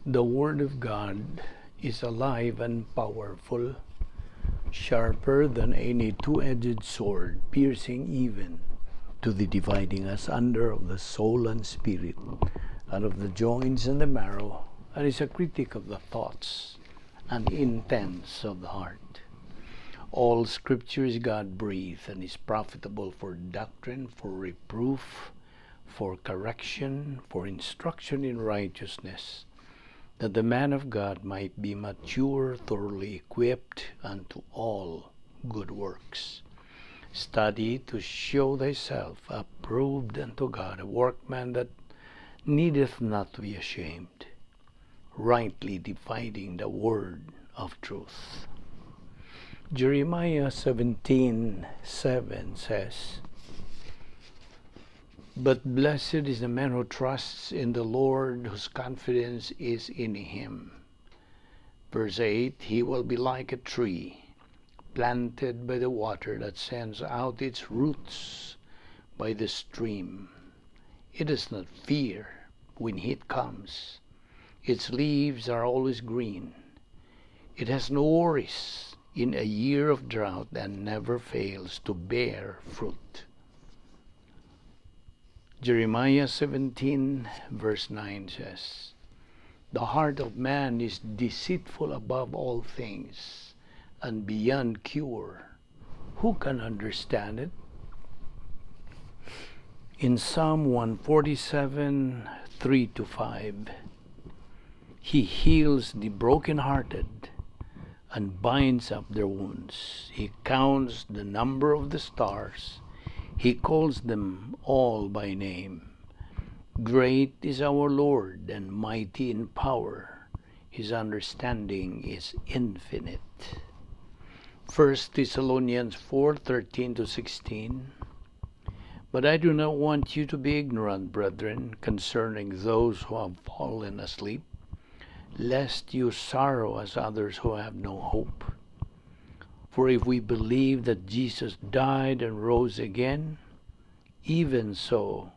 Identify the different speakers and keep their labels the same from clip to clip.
Speaker 1: The Word of God is alive and powerful, sharper than any two-edged sword, piercing even to the dividing asunder of the soul and spirit, and of the joints and the marrow, and is a critic of the thoughts and intents of the heart. All Scripture is God-breathed and is profitable for doctrine, for reproof, for correction, for instruction in righteousness, that the man of God might be mature, thoroughly equipped unto all good works. Study to show thyself approved unto God, a workman that needeth not to be ashamed, rightly dividing the word of truth. Jeremiah 17:7 says, "But blessed is the man who trusts in the Lord, whose confidence is in him." Verse 8, "He will be like a tree planted by the water that sends out its roots by the stream. It does not fear when heat comes. Its leaves are always green. It has no worries in a year of drought and never fails to bear fruit." Jeremiah 17 verse 9 says, "The heart of man is deceitful above all things and beyond cure. Who can understand it?" In Psalm 147, 3 to 5, "He heals the brokenhearted and binds up their wounds. He counts the number of the stars. He calls them all by name. Great is our Lord and mighty in power. His understanding is infinite." 1 Thessalonians 4:13 to 16, "But I do not want you to be ignorant, brethren, concerning those who have fallen asleep, lest you sorrow as others who have no hope. For if we believe that Jesus died and rose again, even so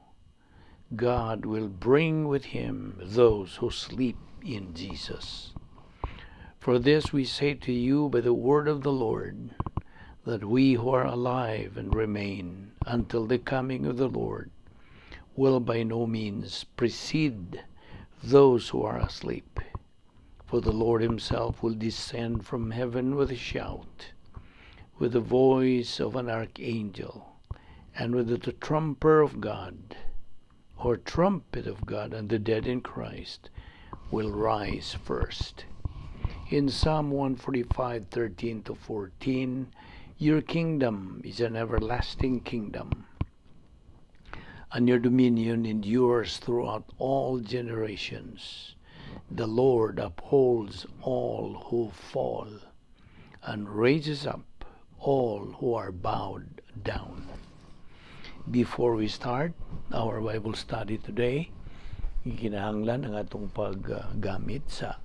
Speaker 1: God will bring with him those who sleep in Jesus. For this we say to you by the word of the Lord, that we who are alive and remain until the coming of the Lord will by no means precede those who are asleep. For the Lord himself will descend from heaven with a shout, with the voice of an archangel, and with the trumper of God, or trumpet of God, and the dead in Christ will rise first." In Psalm 145, 13 to 14, "Your kingdom is an everlasting kingdom, and your dominion endures throughout all generations. The Lord upholds all who fall and raises up all who are bowed down." Before we start our Bible study today, gikinahanglan ang atong paggamit sa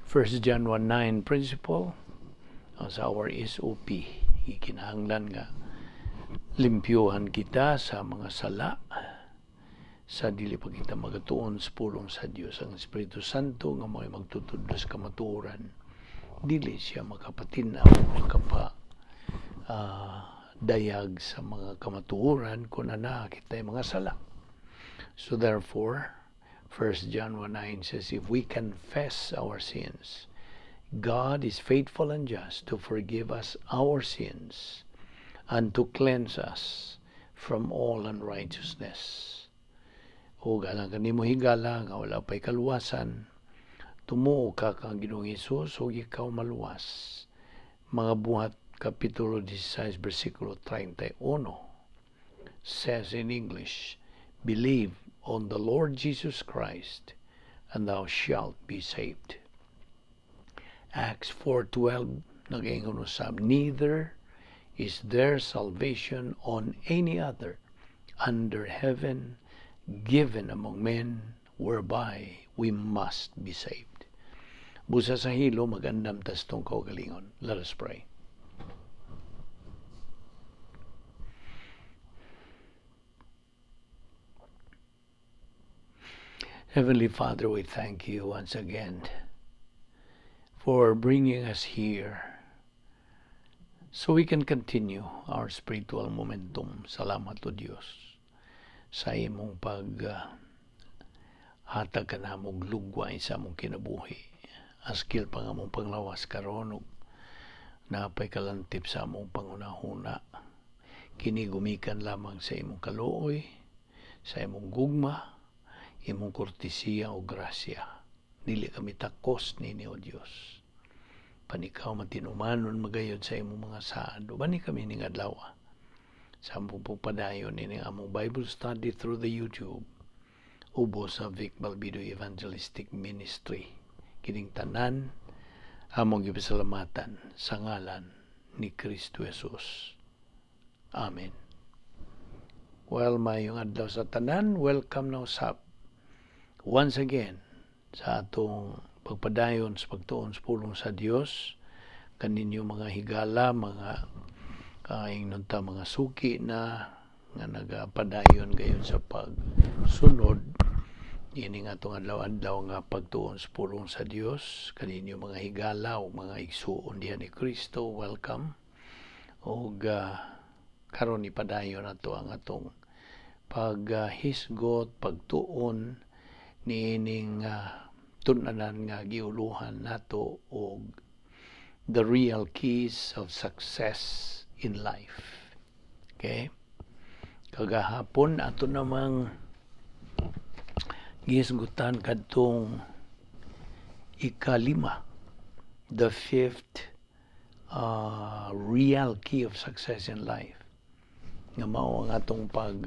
Speaker 1: 1 John 1:9 principle sa our SOP. Gikinahanglan nga limpyuhan kita sa mga sala sa dili pa kita magatuon sa pulong sa Dios. Ang Espiritu Santo nga mo'y magtutudlo sa kamatuoran, dili siya makapatin-aw, makapa dayag sa mga kamatuoran kung naa kita'y mga sala. So therefore, 1 John 1:9 says, "If we confess our sins, God is faithful and just to forgive us our sins and to cleanse us from all unrighteousness." O alang kanimo higala nga wala pa'y kaluwasan, tumuo ka kang Ginoong Hesus ug ikaw maluwas. Mga Buhat Kapitulo 16 versikulo 31 says in English, "Believe on the Lord Jesus Christ and thou shalt be saved." Acts 4:12 nag-ingon usab, "Neither is there salvation on any other under heaven given among men whereby we must be saved." Busa sa hilo, mag-andam tas tong kaugalingon. Let us pray. Heavenly Father, we thank you once again for bringing us here so we can continue our spiritual momentum. Salamat, O Dios, sa imong pag hatag kanamog lugway sa among kinabuhi. Askil pa nga among panglawas karon ug napay kalantip sa among panghunahuna. Kini gumikan lamang sa imong kaluoy, sa imong gugma, imong kortesiya o grasya. Dili kami takos nini, O Dios. Panikaw matinumanon magayod sa imong mga saad. Ubani kami ning adlaw sa among pagpadayon ini among Bible study through the YouTube ubos sa Vic Balbido Evangelistic Ministry. Kining tanan among gipasalamatan sa ngalan ni Kristo Jesus. Amen. Well, mayong adlaw sa tanan, welcome na usab once again sa atong pagpadayon sa pagtuon sa pulong sa Dios kaninyo mga higala, mga ingnon ta, mga suki na nga nagapadayon gayon sa pagsunod ini nga atong adlaw-adlaw nga pagtuon sa pulong sa Dios. Kaninyo mga higala o mga igsuon diha ni Kristo, welcome. Og karon ipadayon nato ang atong paghisgot, pagtuon niining tun-anan nga giuluhan nato og "The Real Keys of Success in Life". Okay? Kagahapon ato namang gihisgutan kadtong ikalima, the fifth real key of success in life nga mao ang atong pag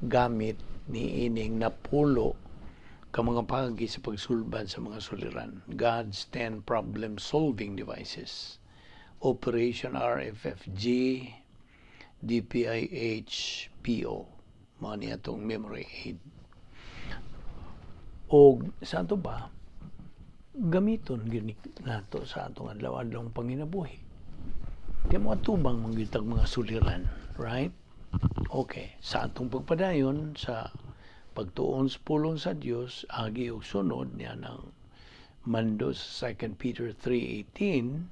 Speaker 1: gamit ni ining napulo ka mga paagi sa pagsulbad sa mga suliran. God's 10 problem solving devices. Operation RFFG DPIH PO. Mao ni atong memory aid. Og sa ato ba, gamiton gyud nato sa atong adlaw-adlaw panginabuhi. Di mo atubang manggitag mga suliran, right? Okay, sa atong pagpadayon sa pagtuon sa pulong sa Dios, agi og sunod niya ng mando sa 2 Peter 3:18,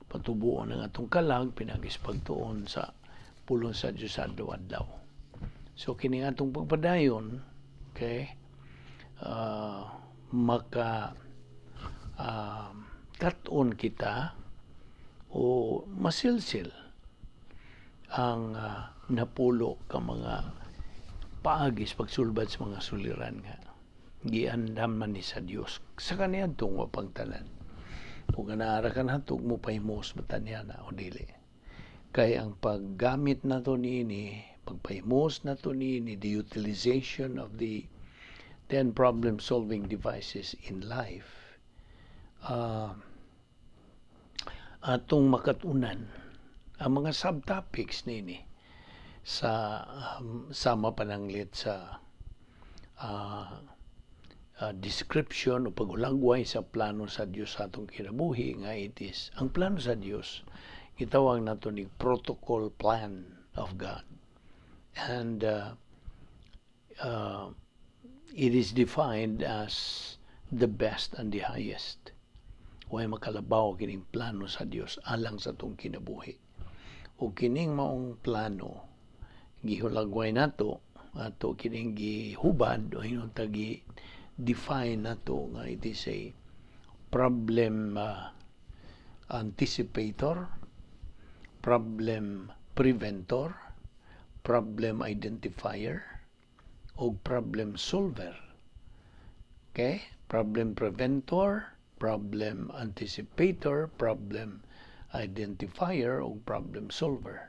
Speaker 1: patubuon ang atong kalag pinaagi sa pagtuon sa pulong sa Dios sa adlaw-adlaw. So kini atong pagpadayon, okay, maka kat-on kita o masilsil ang napulo ka mga paagi sa pagsulbad sa mga suliran nga giandam man ni sa Dios sa kaniadtong wapang tanan. Kung naara ka natog mo pahimos ba niya na o dili, kay ang paggamit nato niini, pagpahimos nato niini, the utilization of the 10 problem solving devices in life, atong makatunan ang mga subtopics nini sa sama pananglit sa description o paghulagway sa plano sa Dios sa atong kinabuhi nga it is ang plano sa Dios, gitawag nato ni protocol plan of God, and it is defined as the best and the highest. Way makalabaw kining plano sa Dios alang sa atong kinabuhi. Ug kining maong plano gihulagway nato, ato kining gihubad o ingon ta gi define nato nga it is a problem anticipator, problem preventor, problem identifier, o problem solver. Okay? Problem preventor, problem anticipator, problem identifier, o problem solver.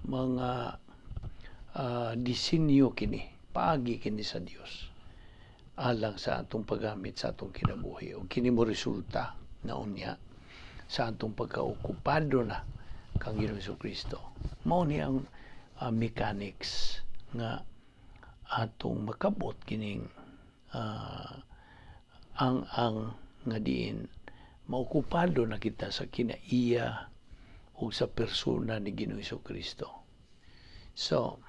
Speaker 1: Mga disenyo kini, paagi kini sa Dios alang sa atong paggamit sa atong kinabuhi. O kini mo resulta na unya sa atong pagkaokupado na kang Ginoong Kristo. Mao ni ang mechanics nga atong makabot kining ang nga diin maokupado na kita sa kinaiya o sa persona ni Ginoong Kristo. So,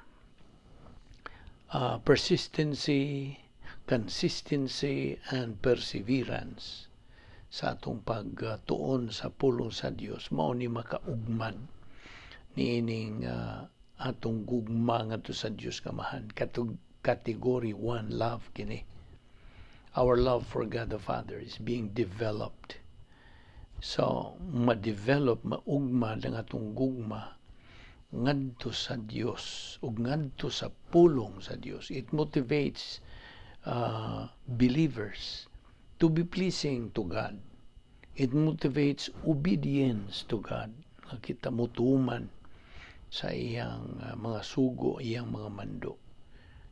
Speaker 1: persistency, Consistency and perseverance sa atong pagtuon sa pulong sa Dios mao ni makaugmad niining atong gugma ngadto sa Dios Amahan. Category 1 love kini. Our love for God the Father is being developed. So ma-develop, maugma ang atong gugma ngadto sa Dios ug ngadto sa pulong sa Dios. It motivates believers to be pleasing to God. It motivates obedience to God, nga kita mutuman sa iyang mga sugo, iyang mga mando.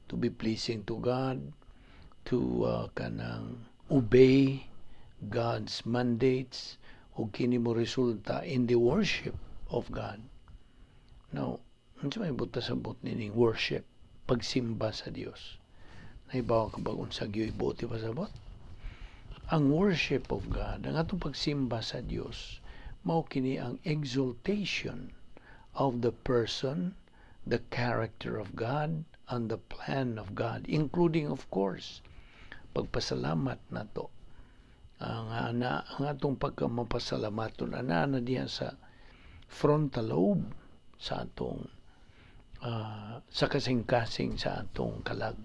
Speaker 1: To be pleasing to God, to kanang obey God's mandates, ug kini mo resulta in the worship of God. Now, unsa may buot pasabot nining worship, pagsimba sa Dios? Nahibaw ka ba unsa gyoy buot pasabot? Ang worship of God, ang atong pagsimba sa Dios, mao kini ang exaltation of the person, the character of God, and the plan of God, including, of course, pagpasalamat nato. Ang atong pagkamapasalamaton ana na diya sa frontal lobe sa atong sa kasing-kasing sa atong kalag.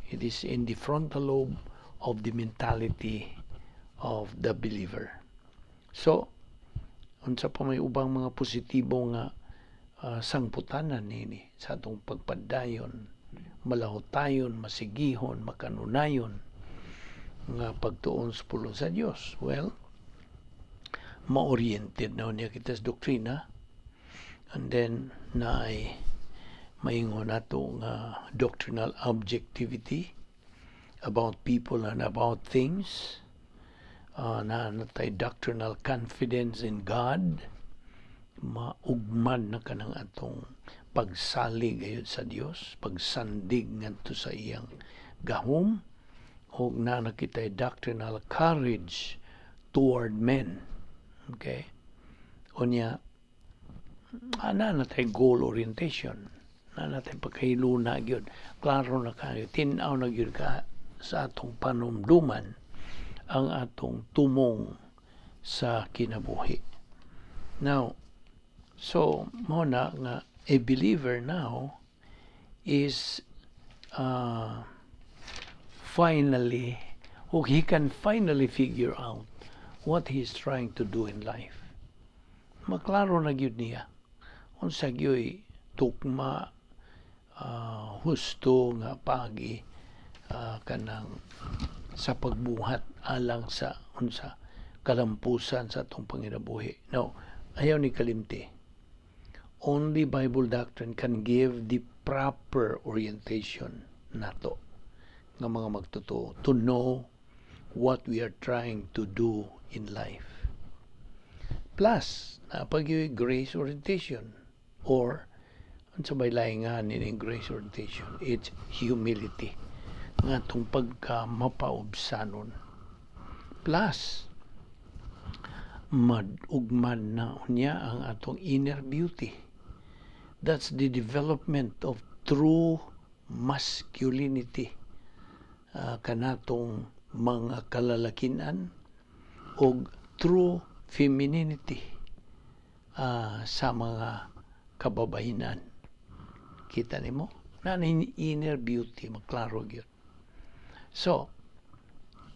Speaker 1: It is in the frontal lobe of the mentality of the believer. So, unsa pa may ubang mga positibo nga sangputanan nini sa atong pagpadayon, malahutayon, masigihon, makanunayon nga pagtuon sa pulong sa Dios? Well, ma-oriented na niya kita sa doktrina, and then naay maingon nato nga doctrinal objectivity about people and about things, na natay doctrinal confidence in God, maugman na kanang atong pagsalig gayud sa Dios, pagsandig ngadto sa iyang gahom, ug naa na kitay doctrinal courage toward men. Okay, unya ana na tay goal orientation, naa na tay pagkahiluna gyud, klaro na kayo, tin-aw na gyud ka sa atong panumduman ang atong tumong sa kinabuhi. Now, so mo na nga a believer now is finally, or he can finally figure out what he is trying to do in life. Maklaro na gyud niya unsa gyoy tukma, husto nga pagi kanang sa pagbuhat alang sa unsa kalampusan sa atong panginabuhi. Now, ayaw ni kalimti. Only Bible doctrine can give the proper orientation nato nga mga magtotoo to know what we are trying to do in life. Plus, naa pa gyoy grace orientation, or unsa may lahi nga nining grace orientation? It's humility nga atong pagka mapaubsanon. Plus, madugman na unya ang atong inner beauty. That's the development of true masculinity, kanatong mga kalalakinan, og true femininity sa mga kababahinan. Kita nimo? Na inner beauty, maklaro gyud. So,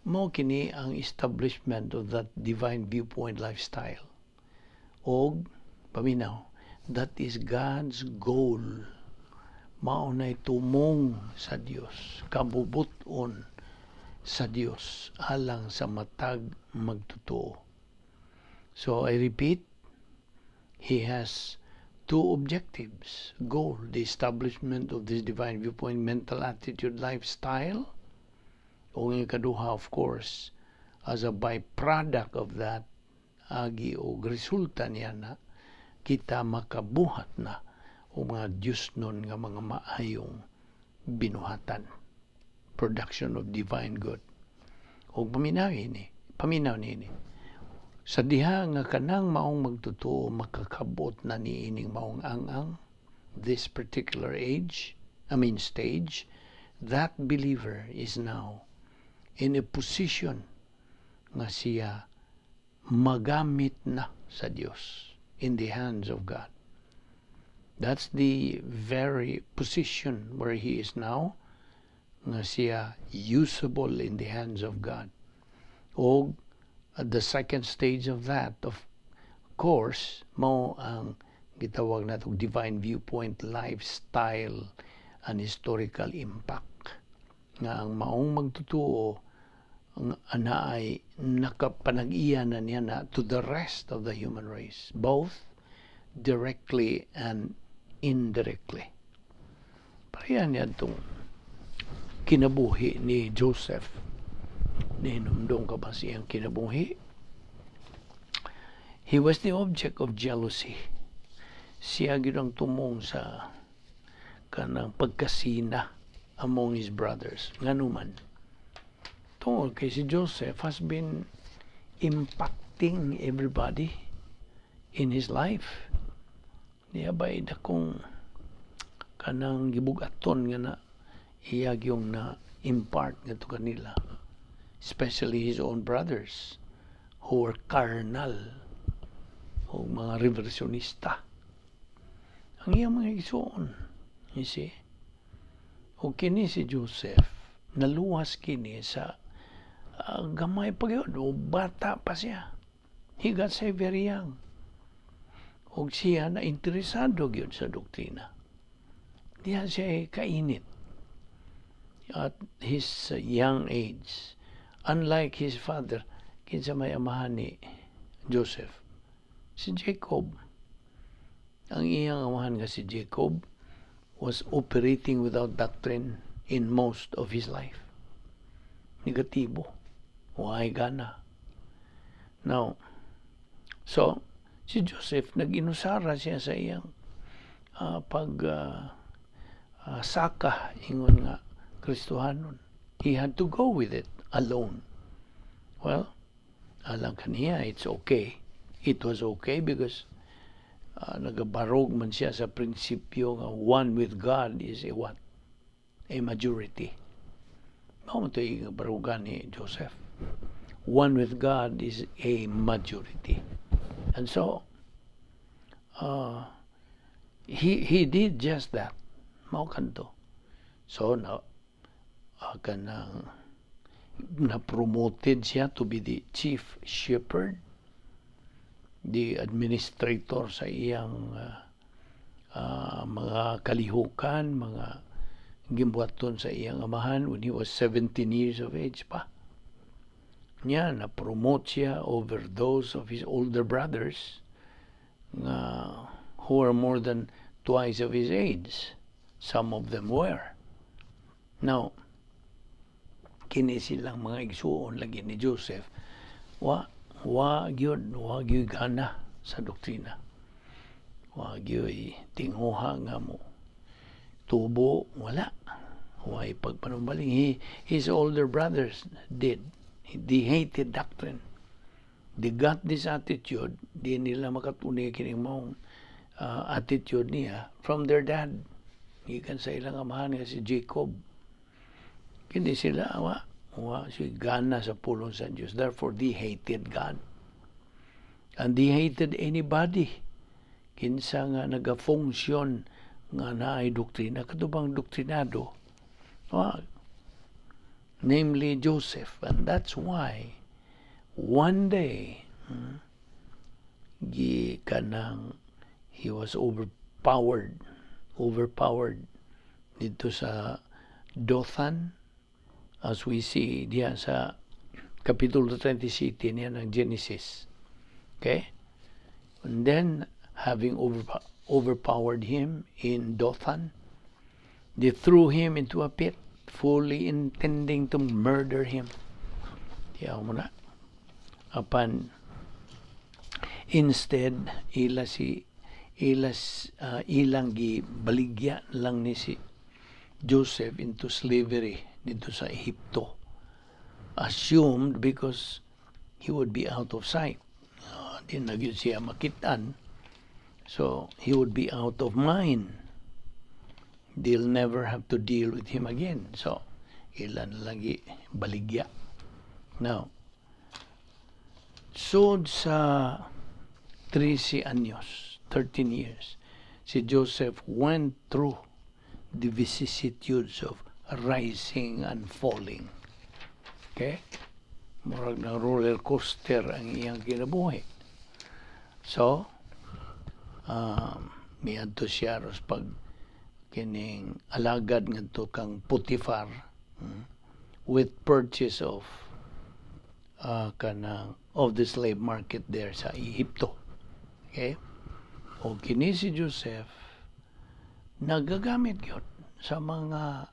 Speaker 1: mo kini ang establishment of that divine viewpoint lifestyle. Og paminaw, that is God's goal. Mao nay tumong sa Dios, kabubuton sa Dios alang sa matag magtotoo. So I repeat, he has two objectives. Goal, the establishment of this divine viewpoint, mental attitude, lifestyle. O ang ikaduha, of course, as a byproduct of that, agi og resulta niya na kita makabuhat na o mga Diyos nun nga mga maayong binuhatan. Production of divine good. O paminaw ini, paminaw niini. Sa diha nga kanang maong magtotoo makakabot na niining maong ang-ang, this particular age, I mean stage, That believer is now in a position nga siya magamit na sa Dios, in the hands of God. That's the very position where he is now, nga siya usable in the hands of God. O at the second stage of that, of course, mao ang gitawag nato divine viewpoint, lifestyle, and historical impact. Nga ang maong magtutuo ang ana ay nakapanag-iya na niya na to the rest of the human race, both directly and indirectly. Pareha niya itong kinabuhi ni Joseph. Nihinumdong ka ba siyang kinabuhi? He was the object of jealousy. Siya gyud ang tumong sa kanang pagkasina among his brothers. Nganuman, tungod kay si Joseph has been impacting everybody in his life. Niya ba dakong kanang gibugaton nga na iya yung na impart ngadto kanila, especially his own brothers who were carnal o mga reversionista ang iyang mga igsuon, you see. O kini si Joseph, naluwas kini sa gamay pa gyud o bata pa siya. He got saved very young og siya na interesado gyud sa doktrina. Diha siya kainit at his young age, unlike his father. Kinsa may amahan ni Joseph? Si Jacob. Ang iyang amahan nga si Jacob was operating without doctrine in most of his life. Negatibo. Why gana? Now, so, si Joseph, nag-inusara siya sa iyang pag saka, ingon nga, Kristohanon. He had to go with it alone. Well, alang kaniya, it's okay. It was okay because nagabarog man siya sa prinsipyo nga one with God is a what? A majority. Mao man ito barugan ni Joseph. One with God is a majority. And so, he did just that. Mao kanto. So, na, kanang na-promoted siya to be the chief shepherd, the administrator sa iyang mga kalihukan, mga gimbuhaton sa iyang amahan when he was 17 years of age pa. Niya, na-promote siya over those of his older brothers nga who are more than twice of his age. Some of them were. Now, kini silang mga igsuon lagi ni Joseph, wa gyud gana sa doktrina. Wa gyud tinguha nga mo tubo, wala. Way pagpanumbaling. His older brothers did. They hated doctrine. They got this attitude, di nila makatuni kining maong attitude niya from their dad. Gikan sa ilang amahan nga si Jacob. Kini sila, wa si gana sa pulong sa Diyos. Therefore, they hated God. And they hated anybody kinsa nga nagafunksyon nga naay doktrina, katubang doktrinado. Wa. Namely Joseph. And that's why one day gi kanang he was overpowered dito sa Dothan, as we see diya sa Kapitulo 27 niya ng Genesis. Okay? And then, having overpowered him in Dothan, they threw him into a pit, fully intending to murder him. Tiyaw mo na. Apan, instead, ila si ilas ilang gibaligya lang ni si Joseph into slavery dito sa Ehipto. Assumed because he would be out of sight. Di na gyud siya makitaan. So, he would be out of mind. They'll never have to deal with him again. So, ila na lang baligya. Now, sud sa 13 anyos, 13 years, si Joseph went through the vicissitudes of rising and falling. Okay? Murag na roller coaster ang iyang kinabuhi. So, miadto siya ros pag kining alagad ngadto kang Potiphar with purchase of kanang of the slave market there sa Ehipto. Okay? O kini si Joseph nagagamit gyud sa mga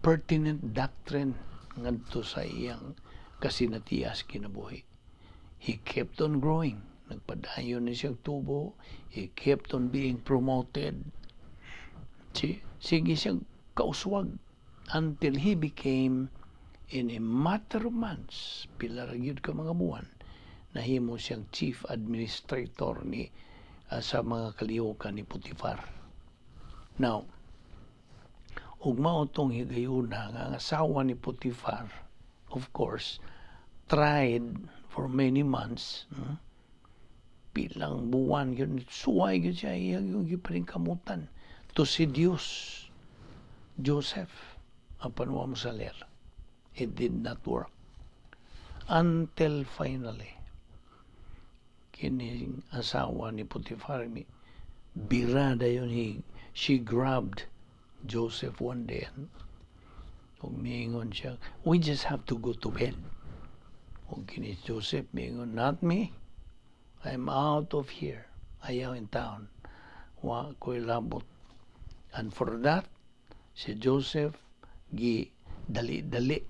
Speaker 1: pertinent doctrine ngadto sa iyang kasinatias kinabuhi. He kept on growing. Nagpadayon ni siyang tubo. He kept on being promoted. Sige siyang kauswag until he became, in a matter of months, pila ra gyud ka mga buwan, nahimo siyang chief administrator ni sa mga kalihukan ni Potiphar. Now, ug mao tong higayuna nga ang asawa ni Potiphar, of course, tried for many months, pilang buwan yun, suway gyud siya, iyang yung gipaningkamutan to seduce Joseph, apan wa mosaler. It did not work. Until finally, kining asawa ni Potiphar mi bira dayon, she grabbed Joseph one day and ug miingon siya, "We just have to go to bed." Ug kini Joseph miingon, "Not me. I'm out of here. Ayaw intawon. Wa ko'y labot." And for that, si Joseph gi dali-dali.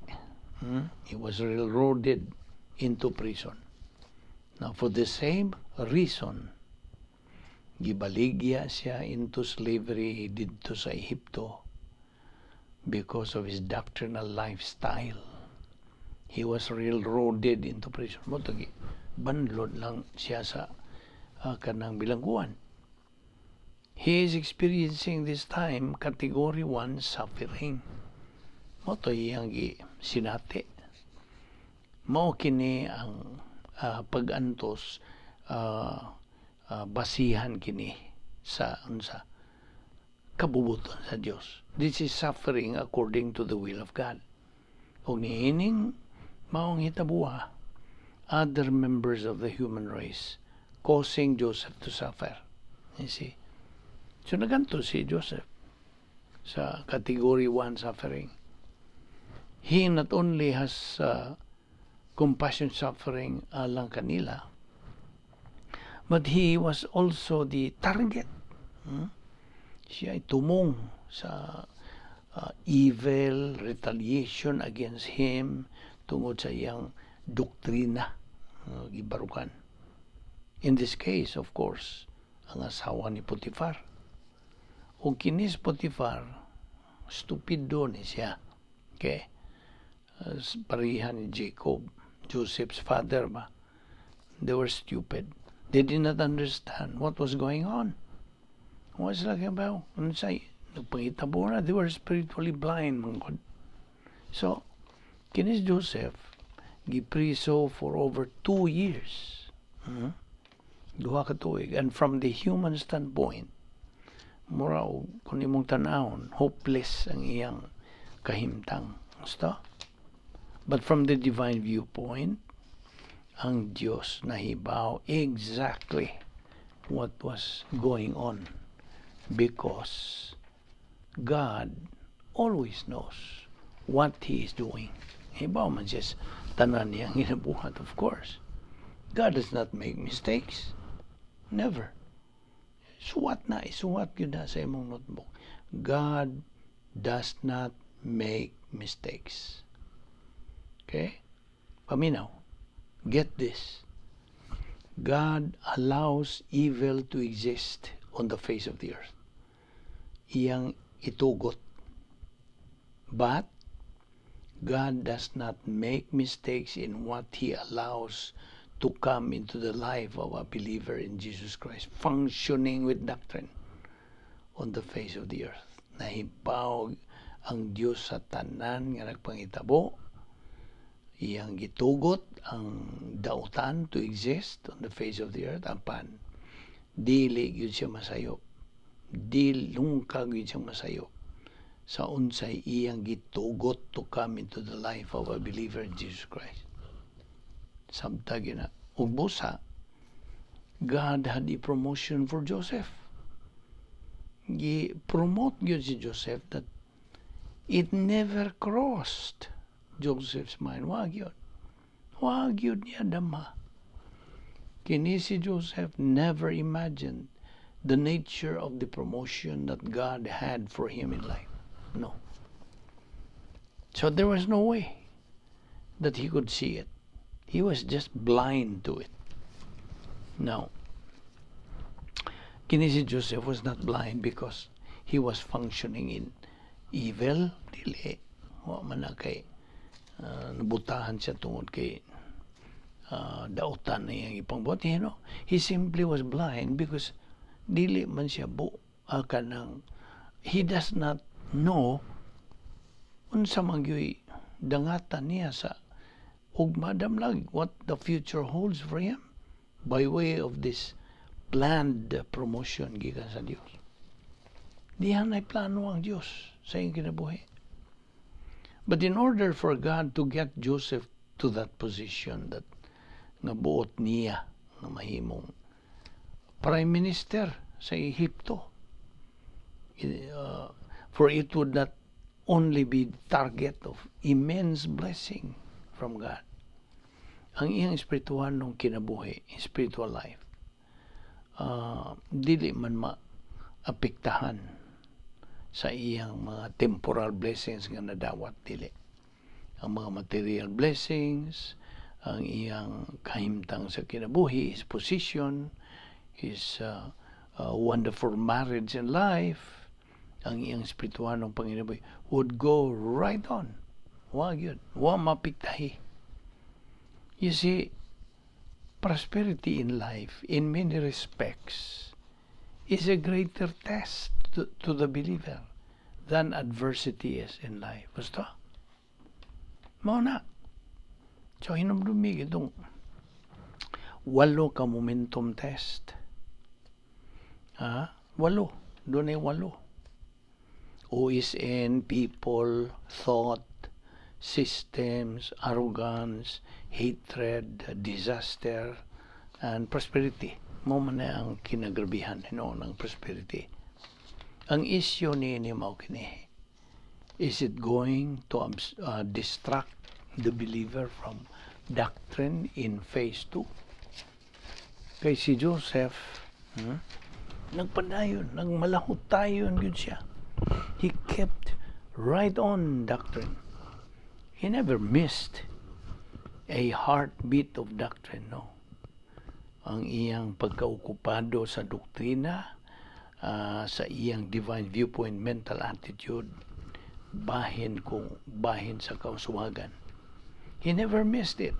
Speaker 1: He was railroaded into prison. Now, for the same reason, gibaligya siya into slavery didto sa Ehipto because of his doctrinal lifestyle. He was railroaded into prison. Mao to banlod lang siya sa kanang bilangguan. He is experiencing this time category 1 suffering. Mao to iyang gi sinati. Mao kini ang pag-antos, basihan kini sa unsa kabubuton sa Dios. This is suffering according to the will of God. Ug niining maong hitabuha, other members of the human race causing Joseph to suffer. You see? So nagantos si Joseph sa category 1 suffering. He not only has compassion suffering alang kanila, but he was also the target. Siya ay tumong sa evil retaliation against him tungod sa iyang doktrina gibarukan. In this case, of course, ang asawa ni Potiphar. Ug kini si Potiphar, stupido ni siya. Okay? Pareha ni Jacob, Joseph's father ba? They were stupid. They did not understand what was going on. What's like about? Unsay nagpangitabo na, they were spiritually blind man gud. So, kini si Joseph gipriso for over 2 years. Duha ka tuig. And from the human standpoint, mura og kung imong tan-awon, hopeless ang iyang kahimtang. Gusto? But from the divine viewpoint, ang Diyos nahibaw exactly what was going on because God always knows what He is doing. Hibaw man siya sa tanan niyang ginabuhat, of course. God does not make mistakes. Never. Suwat na, isuwat gyud na sa imong notebook. God does not make mistakes. Okay? Paminaw. Get this. God allows evil to exist on the face of the earth. Iyang itugot. But God does not make mistakes in what He allows to come into the life of a believer in Jesus Christ, functioning with doctrine on the face of the earth. Nahibaw ang Dios sa tanan nga nagpangitabo. Iyang gitugot ang dautan to exist on the face of the earth, apan dili gyud siya masayop. Dili nunca gyud siya masayop sa unsay iyang gitugot to come into the life of a believer in Jesus Christ. Samtang gyud na. Ug busa, God had a promotion for Joseph. Gi-promote gyud si Joseph that it never crossed Joseph's mind. Wa gyud. Wa gyud niya dama. Kini si Joseph never imagined the nature of the promotion that God had for him in life. No. So there was no way that he could see it. He was just blind to it. Now, kini si Joseph was not blind because he was functioning in evil. Dili. Wa man na kay nabutahan siya tungod kay dautan na iyang ipangbuhat. He simply was blind because dili man siya bu kanang he does not know unsa man gyuy dangatan niya sa ugma, damlag, what the future holds for him by way of this planned promotion gikan sa Dios. Diha nay plano ang Dios sa iyang kinabuhi. But in order for God to get Joseph to that position that nga buot niya nga mahimong prime minister sa Ehipto, for it would not only be target of immense blessing from God. Ang iyang espirituhanong kinabuhi, spiritual life, dili man maapektahan sa iyang mga temporal blessings nga nadawat, dili. Ang mga material blessings, ang iyang kahimtang sa kinabuhi, his position, his wonderful marriage and life, ang iyang espirituhanong panginabuhi would go right on. Wa gyud, wa mapiktahi. You see, prosperity in life, in many respects, is a greater test to the believer than adversity is in life. Basta? Mao na. So, hinumdumi itong walo ka momentum test. Ha? Walo. Dunay walo. OSN, people, thought, systems, arrogance, hatred, disaster, and prosperity. Mao man na ang kinagrabihan hinuon ng prosperity. Ang issue ni mao kini. Is it going to distract the believer from doctrine in phase 2? Kay si Joseph, nagpadayon, nagmalahot tayo gyud siya. He kept right on doctrine. He never missed a heartbeat of doctrine, no. Ang iyang pagkaokupado sa doktrina, sa iyang divine viewpoint, mental attitude, bahin kung bahin sa kauswagan. He never missed it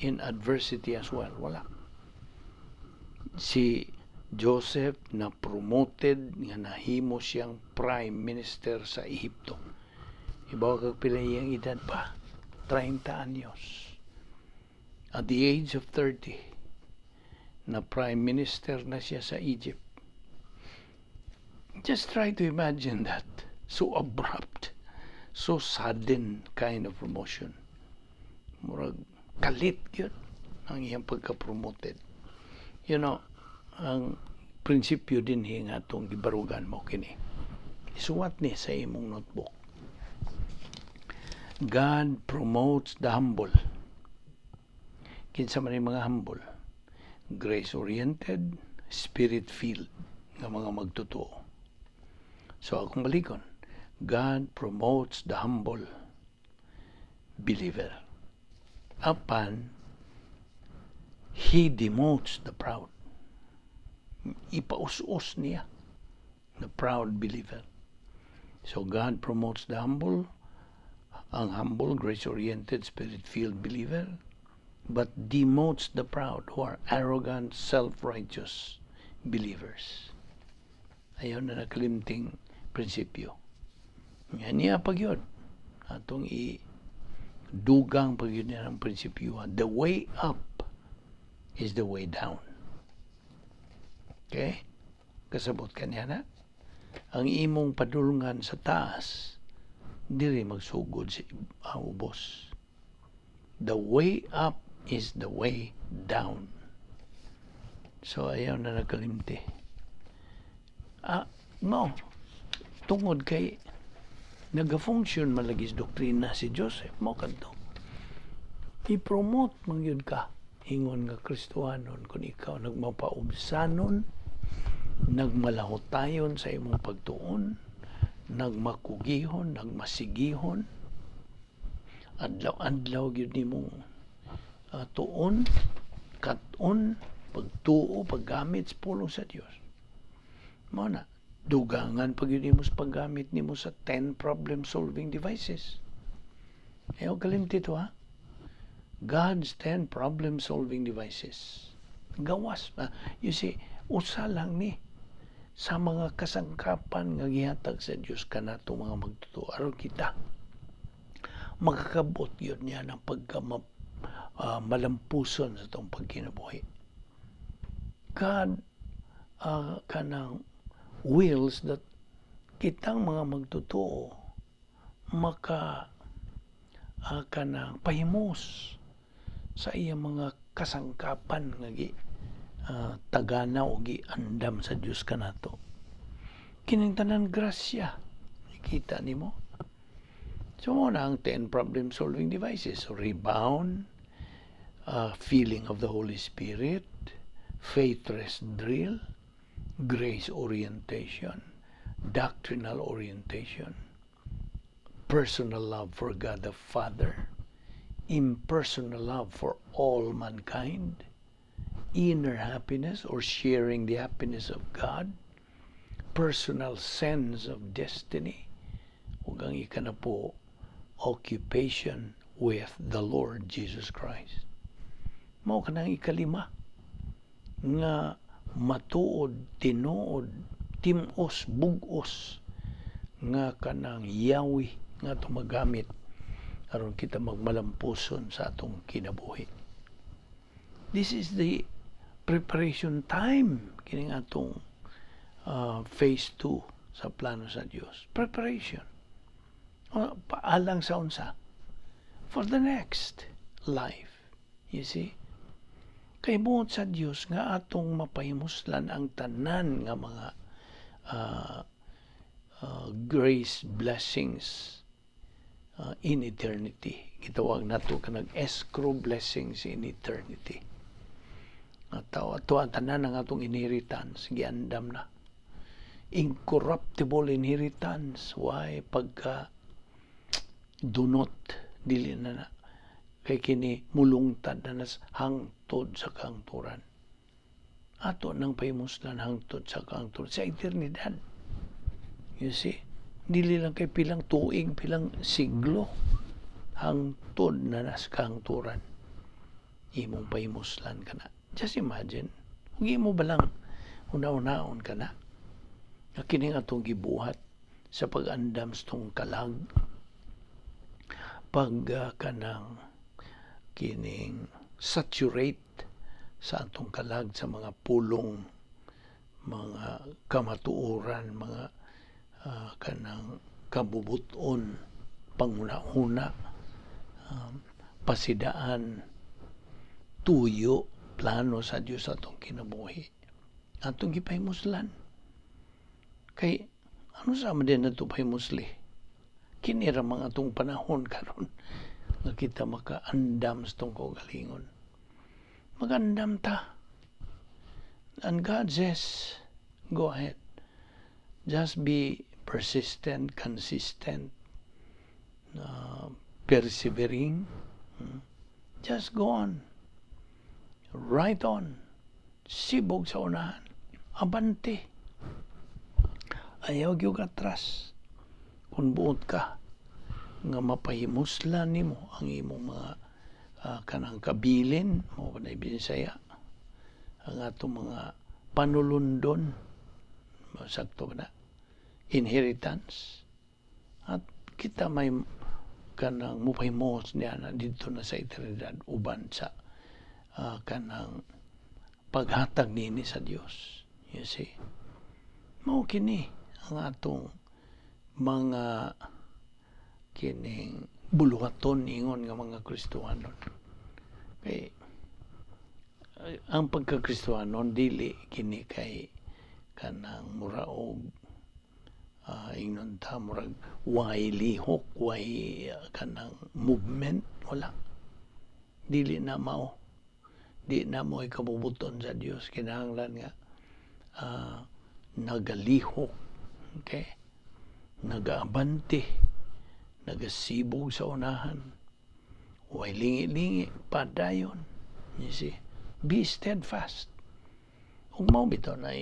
Speaker 1: in adversity as well. Wala. Si Joseph na promoted nga nahimo siyang prime minister sa Ehipto. Ibaw kag pila iyang edad pa? 30 anyos. At the age of 30, na prime minister na siya sa Egypt. Just try to imagine that. So abrupt, so sudden kind of promotion. Murag kalit gyud ang iyang pagka-promoted. Ang prinsipyo dinhi nga atong gibarugan mao kini. Isuwat ni sa imong notebook. God promotes the humble. Kinsa man yung mga humble? Grace-oriented, spirit-filled nga mga magtotoo. So akong balikon, God promotes the humble believer. Apan, He demotes the proud. Ipaus-us niya the proud believer. So God promotes the humble, ang humble, grace-oriented, spirit-filled believer, but demotes the proud who are arrogant, self-righteous believers. Ayaw na nakalimting prinsipyo. Nga niya pa gyud atong i dugang pa gyud niya ang prinsipyo. The way up is the way down. Okay? Kasabot ka niya na? Ang imong padulngan sa taas, diri magsugod si ang ubos. The way up is the way down. So ayaw na nagkalimti. Ah, no. Tungod kay nagafunction malagis doktrina si Joseph mo kadto. I-promote man gyud ka ingon nga Kristohanon kung ikaw nagmapaubsanon, nagmalahotayon sa imong pagtuon, nagmakugihon, nagmasigihon, adlaw-adlaw gyud nimong tuon, kat-on, pagtuo, paggamit sa pulong sa Dios. Mao na, dugangan pag yun nimo sa paggamit nimo sa 10 problem solving devices. Ayaw kalimti to, ha? God's 10 problem solving devices. Gawas. You see, usa lang ni sa mga kasangkapan nga gihatag sa Dios kanato mga magtotoo aron kita makakabot yun niya ng pagka malampuson sa itong pagkinabuhi. God kanang wills that kitang mga magtotoo maka kanang pahimos sa iyang mga kasangkapan nga gi tagana o giandam sa Dios kanato. Kining tanan grasya. Kita nimo. So mao na ang 10 problem solving devices. So, rebound, feeling of the Holy Spirit, faith rest drill, grace orientation, doctrinal orientation, personal love for God the Father, impersonal love for all mankind, inner happiness or sharing the happiness of God, personal sense of destiny, ug ang ikanapo, occupation with the Lord Jesus Christ. Mao kanang ikalima nga matuod, tinuod, tim-os, bug-os nga kanang yawi nga atong magamit aron kita magmalampuson sa atong kinabuhi. This is the preparation time kining atong phase 2 sa plano sa Dios. Preparation. Paalang sa unsa? For the next life. You see? Kay buot sa Dios nga atong mapahimuslan ang tanan nga mga grace blessings in eternity. Gitawag nato kanang escrow blessings in eternity. Ato ato ang tanan ng atong inheritance giandam na. Incorruptible inheritance. Why pagka dunot, dili na na kay kini mulungtad na nas hangtod sa kahangturan. Ato nang pahimuslan hangtod sa kahangturan sa eternidad. You see? Dili lang kay pilang tuig, pilang siglo, hangtod na nas kahangturan. Imong pahimuslan ka na. Just imagine, kung imo ba lang una-unaon ka na, nga kining atong gibuhat sa pag-andam sa tong kalag, pag kanang kining saturate sa atong kalag sa mga pulong, mga kamatuoran, mga kanang kabubuton, panguna-una, pasidaan, tuyo, plano sa Dios sa atong kinabuhi. Atong gipahimuslan. Kay ano sa man din nato pahimusli? Kini ra mga atong panahon karon nga kita makaandam sa atong kaugalingon. Magandam ta. And God says, "Go ahead. Just be persistent, consistent, persevering. Just go on. Right on. Sibog sa unahan. Abante. Ayaw gyud atras. Kung buot ka nga mapahimuslan nimo ang imong mga kanang kabilin mo na Bisaya ang atong mga panulundon, sakto ba na, inheritance. At kita may kanang mupahimos niya na dito na sa eternidad uban sa kanang paghatag nini sa Dios. You see? Mao kini ang atong mga kining buluhaton ingon nga mga Kristohanon. Kay ang pagka-Kristohanon, dili kini kay kanang mura og ingnon ta murag way lihok, way kanang movement, wala. Dili na mao. Di na mo ikabubuton sa Dios. Kinahanglan nga nagalihok, okay? Nagaabante, nagasibog sa unahan. Way lingi-lingi, padayon. You see? Be steadfast. Ug mao bitaw na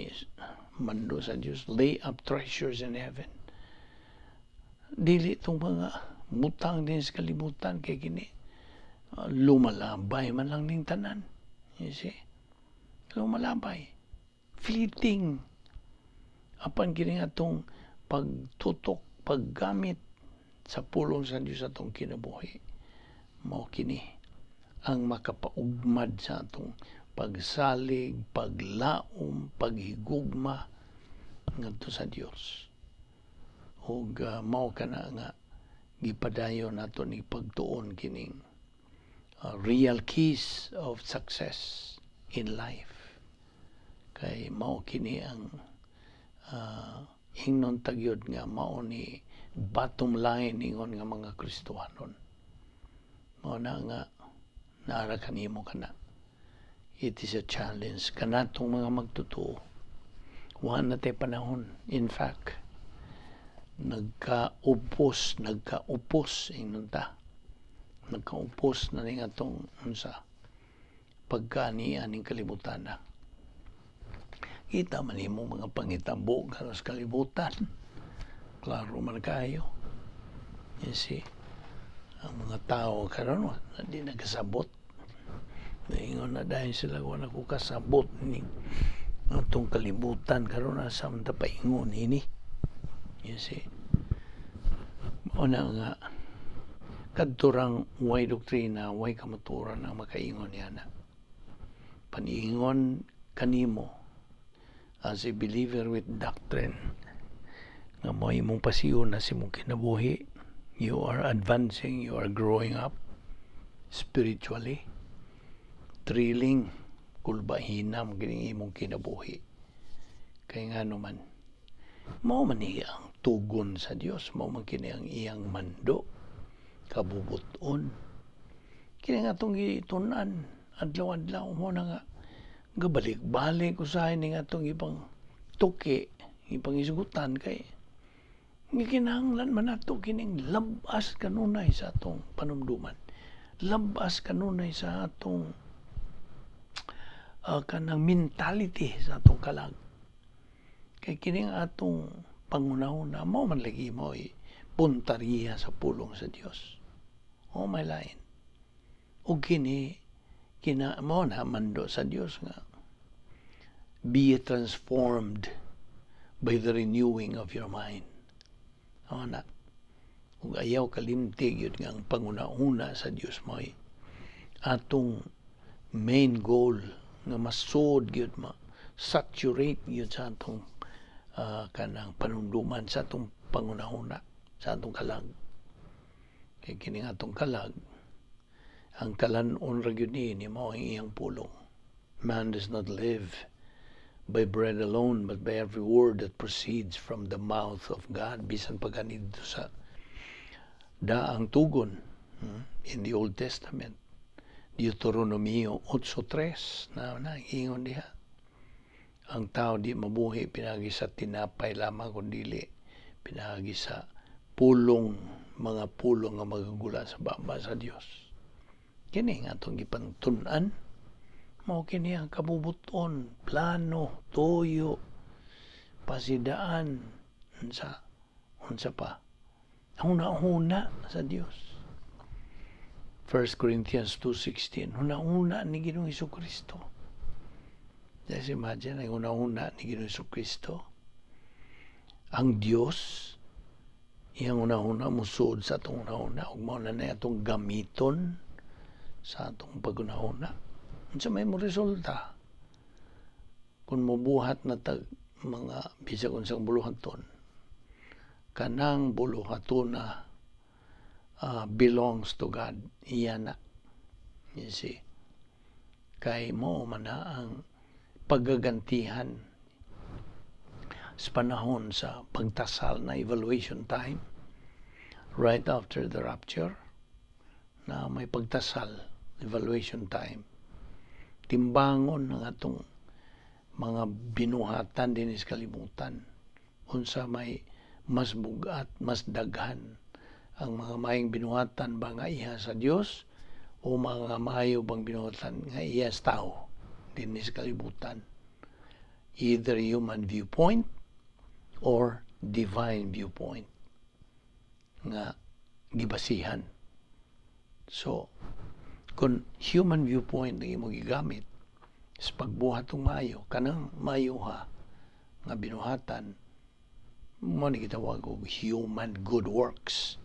Speaker 1: mando sa Dios, lay up treasures in heaven. Dili itong mga butang din sa kalibutan kay kini lumalabay man lang ning tanan. You see? Lumalabay. Fleeting. Apan kini atong pagtutok, paggamit sa pulong sa Dios atong kinabuhi. Mao kini ang makapaugmad sa atong pagsalig, paglaom, paghigugma ngadto sa Dios. Ug mao kana nga gipadayon nato ni pagtuon kining real keys of success in life. Kay mao kini ang ingnon tagyod nga mao ni bottom line ingon nga mga Kristohanon. Mao na nga naara kanimo kana. It is a challenge kanatong mga magtotoo. Wa na tay panahon. In fact, nagkaupos, nagkaupos ingnon ta. Nagkaupos na ning atong unsa pagkaanian ning kalibutan na. Kita man nimo mga pangitabo karon sa kalibutan. Klaro man kayo. You see, ang mga tao karon di nagkasabot. Naingon na dahil sila, "Wala ko kasabot ni atong kalibutan karon, asa man ta paingon ini?" You see? Mao na nga kadto rang way doktrina, way kamaturan ang makaingon niya na. Paniingon kanimo as a believer with doctrine nga mo imong pasiyon na sa imong kinabuhi, you are advancing, you are growing up spiritually, thrilling, kulbahina mo kining imong kinabuhi. Kay nga naman, mao man ni ang tugon sa Dios, mao man kini ang iyang mando, kabubuton. Kini nga atong gitun-an adlaw-adlaw. Mo na nga gabalik-balik usahay ning atong ibang tuki, ibang isgutan, kay nga kinahanglan man nato kining labas kanunay sa atong panumduman, labas kanunay sa atong kanang mentality, sa atong kalag, kay kining atong pangunahuna mao man lagi mo puntariya sa pulong sa Dios o may lain. Ug kini kina mo na mando sa Dios nga be transformed by the renewing of your mind. O na ug ayaw kalimti gyud nga ang panguna-una sa Dios mo'y atong main goal nga masud gyud, ma saturate gyud sa atong kanang panumduman, sa atong pangunahuna, sa atong kalag, kay kini nga atong kalag, ang kalan-on ra gyud niini mao ang iyang pulong. Man does not live by bread alone, but by every word that proceeds from the mouth of God. Bisan pa gani dito sa daang tugon, in the Old Testament, Deuteronomio 8.3 na nagingon diha, ang tao di mabuhi pinagi sa tinapay lamang, kundi pinagi sa pulong, mga pulong nga magagula sa baba sa Dios. Kini nga atong gipantun-an, mao kini ang kabubuton, plano, tuyo, pasidaan, unsa unsa pa, huna-huna sa Dios. 1 Corinthians 2:16, huna-huna ni Ginoong Kristo. Just imagine ang huna-huna ni Ginoong Kristo. Ang Dios Iyang hunahuna musuod sa atong hunahuna ug mao na na atong gamiton sa atong paghunahuna. Unsa may mo resulta? Kung mobuhat na tag mga bisag unsang buluhaton, kanang buluhatona belongs to God. Iya na. You see? Kay mao man na ang pagagantihan sa panahon sa pagtasal na evaluation time right after the rapture, na may pagtasal, evaluation time, timbangon ng atong mga binuhatan dinhi sa kalibutan, unsa may mas bugat, mas daghan, ang mga maayong binuhatan ba nga iya sa Dios o mga maayo bang binuhatan nga iya sa tao dinhi sa kalibutan? Either human viewpoint or divine viewpoint nga gibasihan. So, kung human viewpoint ang imong gigamit sa pagbuhat og maayo, kanang maayo ha nga binuhatan mo ni gitawag og human good works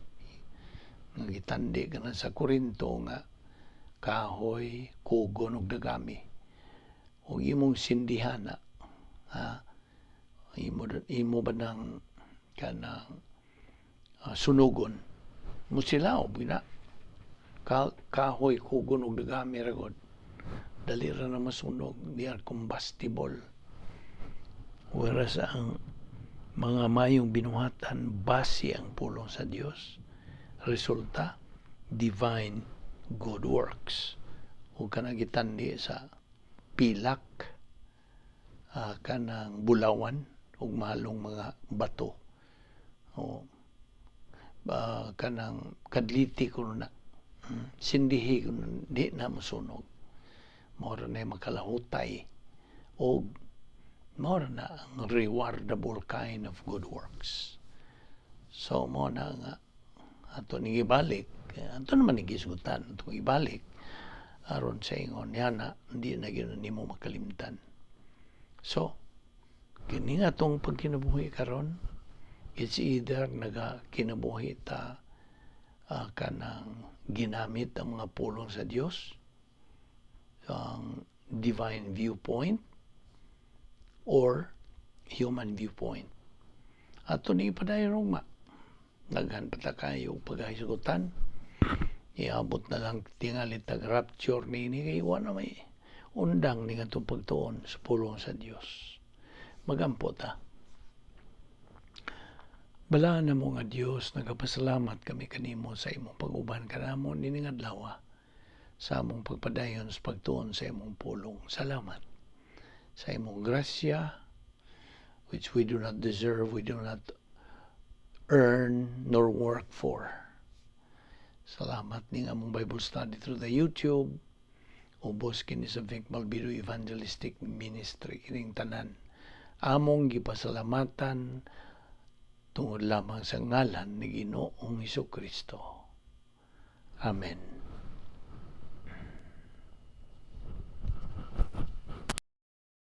Speaker 1: nga gitandi kana sa Korinto nga kahoy, kugon ug dagami ug imong sindihana, ha, imo ba nang kanang sunugon mo sila o bina kahoy, kugon ug dagami ra gud, dali ra na masunog. They are combustible, whereas ang mga mayong binuhatan base ang pulong sa Dios, resulta divine good works o kanang gitandi sa pilak, kanang bulawan ug mahalong mga bato o kanang kadliti kuno na, sindihi kuno, di na mosunog. Mao ra na makalahutay og mao ra na ang rewardable kind of good works. So mao na nga ato ni gibalik, ato naman ni gisgutan, ato ibalik aron sa ingon niya na hindi na gyud nimo makalimtan. So kini nga atong pagkinabuhi karon, it's either naga kinabuhi ta kanang ginamit ang mga pulong sa Dios, ang divine viewpoint, or human viewpoint. Ato ni ipadayon ugma. Daghan pa ta kayo paghisgutan. Iabot na lang tingali tag rapture nini kay wa na may undang ni atong pagtuon sa pulong sa Dios. Magampo ta. Balaan namo nga Dios, nagapasalamat kami kanimo sa imong pag-uban kanamo nining adlaw sa among pagpadayon sa pagtuon sa imong pulong. Salamat sa imong grasya, which we do not deserve, we do not earn nor work for. Salamat ning among Bible study through the YouTube, ubos kini sa Vic Malbido Evangelistic Ministry, kining tanan among gipasalamatan tungod lamang sa ngalan ni Ginoong Kristo. Amen.